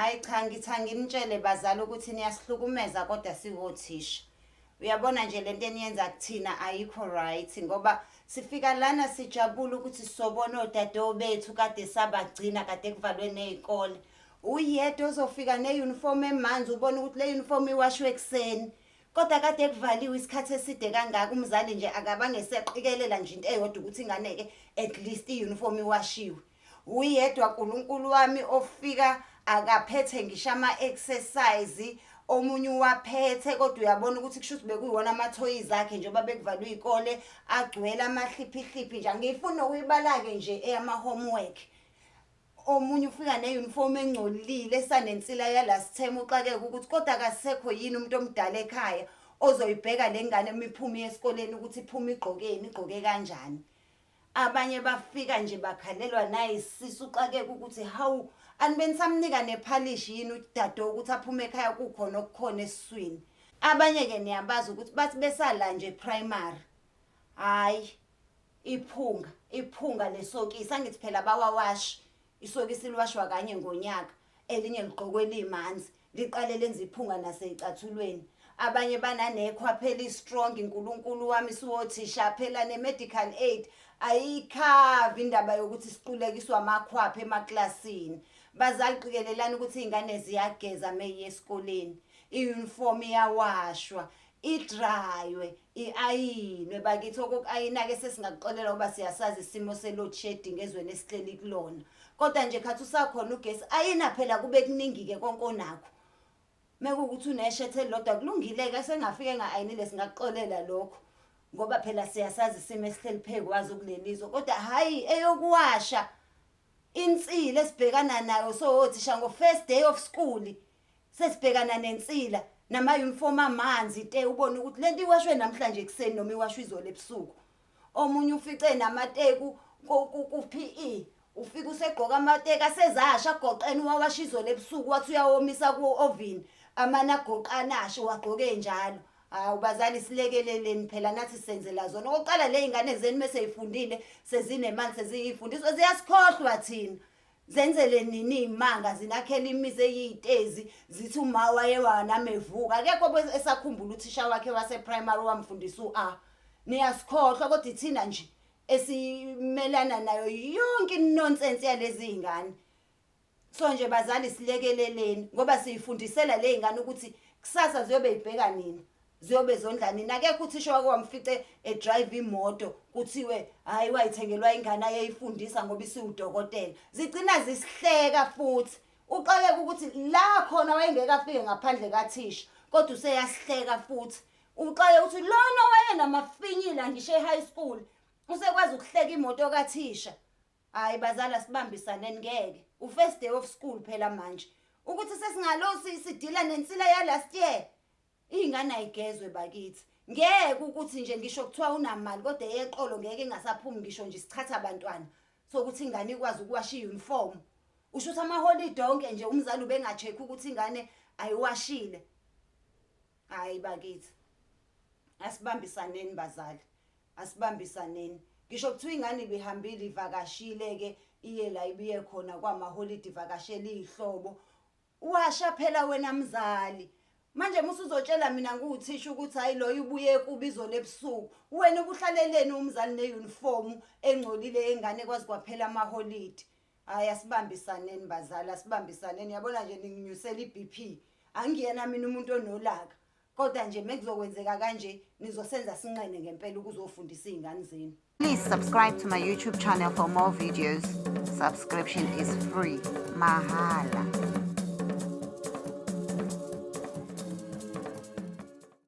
Hayi cha, ngithi anginitshele bazali ukuthi niyasihlukumeza kodwa siwothisha. Uyabona nje lento eniyenza kuthina ayikho right, ngoba sifika lana sijabula ukuthi sobona odade bethu kade sabagcina kade kuvalwe nezikole. Uyedwa ozofika neuniform emanzi, ubone ukuthi le uniform iwashwe ekuseni. Kodwa kade kuvaliwe isikhathi eside kangaka, umzali nje akabange seqikelela nje into eyodwa ukuthi ingane ke at least iuniform iwashiwe. Uyedwa uNkulunkulu wami ofika akaphethe ngisho ama-exercise, omunye uwaphethe kodwa uyabona ukuthi kusho ukuthi bekuyiwona amathoyizi akhe njengoba bekuvalwe iy'kole, agcwele amahliphihliphi nje. Angiyifuni nokuyibala-ke nje eyama-homework. Omunye ufika ne-uniform engcolile esanensila ya-last term, uxakeke ukuthi kodwa akasekho yini umuntu omdala ekhaya ozoyibheka le ngane uma iphuma iye esikoleni ukuthi iphume igqokeni, igqoke kanjani. Abanye bafika nje bakhalelwa nayisisu, uxakeke ukuthi hawu, anibe nisamnika nephalishi yini udade ukuthi aphume ekhaya kukhona okukhona esiswini. Abanye-ke niyabazi ukuthi bathi besala nje primary, hhayi iphunga, iphunga lesokisi, angithi phela bawawashi, isokisi liwashwa kanye ngonyaka, elinye ligqokwe limanzi, liqale lenza iphunga nasey'cathulweni. Abanye bananekhwapha eli-strong, uNkulunkulu wami, siwothisha phela ne-medical aid ayikhavi indaba yokuthi siqulekiswe amakhwapha emaklasini. Bazali, qikelelani ukuthi iy'ngane ziyageza meyiya esikoleni, i-uniform iyawashwa, idraywe, i-ayinwe. Bakithi, okoku-ayina-ke sesingakuxolela ngoba siyasazi isimo se-load shedding ezweni esihleli kulona. Kodwa nje khathi usakhona ugesi, ayina phela kube kuningi-ke konke onakho. Mekuwukuthi uneshethi elilodwa kulungile-ke, sengafike enga-ayinile singakuxolela lokho ngoba phela siyasazi isimo esihleli phezu kwazo kuleli zwe. Kodwa hhayi eyokuwasha insila esibhekana nayo sowothisha ngo-first day of school, sesibhekana nensila nama-uniform amanzi te, ubone ukuthi lento iwashwe namhlanje ekuseni noma iwashwe izolo ebusuku. Omunye ufice namateku ku-PE, ufika usegqoka amateki asezasha agoqene, uwawasha izolo ebusuku, wathi uyawomisa ku-oven, amane agoqana ashe, wagqoke njalo. Hawu bazali, silekeleleni phela nathi senzela zona. Okokuqala le y'ngane zenu mese y'fundile sezinemali seziyifundiswa ziyasikhohlwa thina. Zenzele nini iy'manga, zinakhela imizi eyiy'tezi, zithi uma wayewa nami evuka. Akekho esakhumbula uthisha wakhe wase-primary owamfundisa u-A. Niyasikhohlwa kodwa ithina nje esimelana nayo yonke inonsense yalezi y'ngane. So nje bazali, silekeleleni ngoba siyifundisela le y'ngane ukuthi kusasa ziyobe y'bheka nina, ziyobe zondla nina. Akekho uthisha owake wamfice edrive imoto kuthiwe hhayi wayithengelwa ingane ayeyifundisa ngoba isiwudokotela. Zigcina zisihleka futhi uxakeke ukuthi la khona wayengeke afike ngaphandle kathisha, kodwa useyasihleka futhi. Uxakeke ukuthi lona owayenamafinyila ngisho e-high school usekwazi ukuhleka imoto kathisha. Hhayi bazali, asibambisaneni, ngeke. U-first day of school phela manje. Ukuthi sesingalo sidila nensila ya last year. Iy'ngane ayigezwe bakithi. Ngeke ukuthi nje ngisho kuthiwa unamali kodwa eyeqolo ngeke ingasaphumi ngisho nje isichatha abantwana sokuthi ingane ikwazi ukuwasha i-uniform. Usho ukuthi amaholide onke nje umzali ubenga-check ukuthi ingane ayiwashile. Hhayi bakithi, asibambisaneni bazali, asibambisaneni. Ngisho kuthiwa ingane ibihambile ivakashile-ke iye la ibiye khona kwamaholide ivakashela iy'hlobo. Washa phela wena mzali. Manje musuzotshela mina ngiwuthisha ukuthi hhayi loyo ubuye kubi izolo ebusuku. Wena ubuhlaleleni umzali ne-uniform engcolile yengane kwaze kwaphela amaholide. Hhayi asibambisaneni bazali, asibambisaneni. Yabona nje ninginyusela i-BP. Angiyena mina umuntu onolaka. Kodwa nje mekuzokwenzeka kanje nizosenza sinqene ngempela ukuzofundisa iy'ngane zenu. Please subscribe to my YouTube channel for more videos. Subscription is free. Mahala.